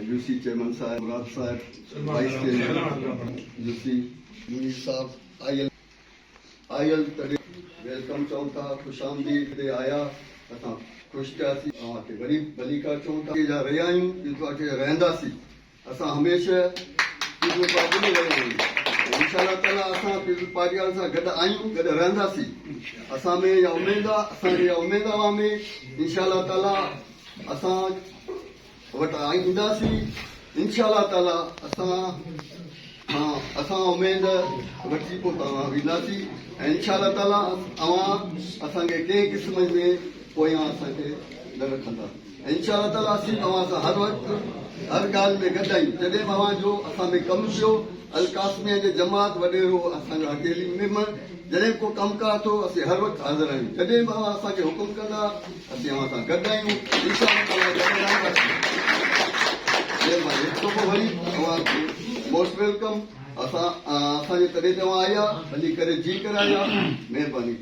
U C chairman صاحب مراد صاحب vice chairman U سي منير صاحب آيل آيل تڏي welcome چئون ٿا خوش آمديد تي آيا اسان خوش ٿياسين اوهان کي وري ڀليڪار چئون ٿا جا رهيا آهيون پيپلز پارٽي جا رهنداسين اسان هميشه پيپلز پارٽي ۾ رهيا آهيون ۽ انشاء الله تعالي اسان پيپلز پارٽي وارن سان گڏ آهيون گڏ رهنداسين اسان ۾ اها اميد آهي اسان کي اها اميد آهي اوهان ۾ انشاء الله تعالي اسان وٽ اينداسين انشاء الله تعالي اسان کان اسان اميد وٺي پوء توهان وينداسين ۽ انشاء الله تعالي اوهان اسان کي ڪنهن قسم ۾ پويان اسان کي نه رکندا ۽ انشاء الله تعالي اسين توهان سان هر وقت هر ڳالهه ۾ گڏ آهيون جڏهن به اوهان جو اسان ۾ ڪم پيو القاسميه جي جماعت وڏيرو اسان جو حق علي ميمڻ جڏهن به ڪو ڪم ڪار ٿو اسين هر وقت حاضر آهيون جڏهن به اوهان اسان کي حڪم ڪندا اسين اوهان سان گڏ آهيون انشاء الله تعالي گڏ رهنداسين مهرباني هڪ دفعو وري اوهان کي موسٽ welcome اسان اسان جي تڏي تي اوهان آيا ڀلي ڪري جي ڪري آيا مهرباني.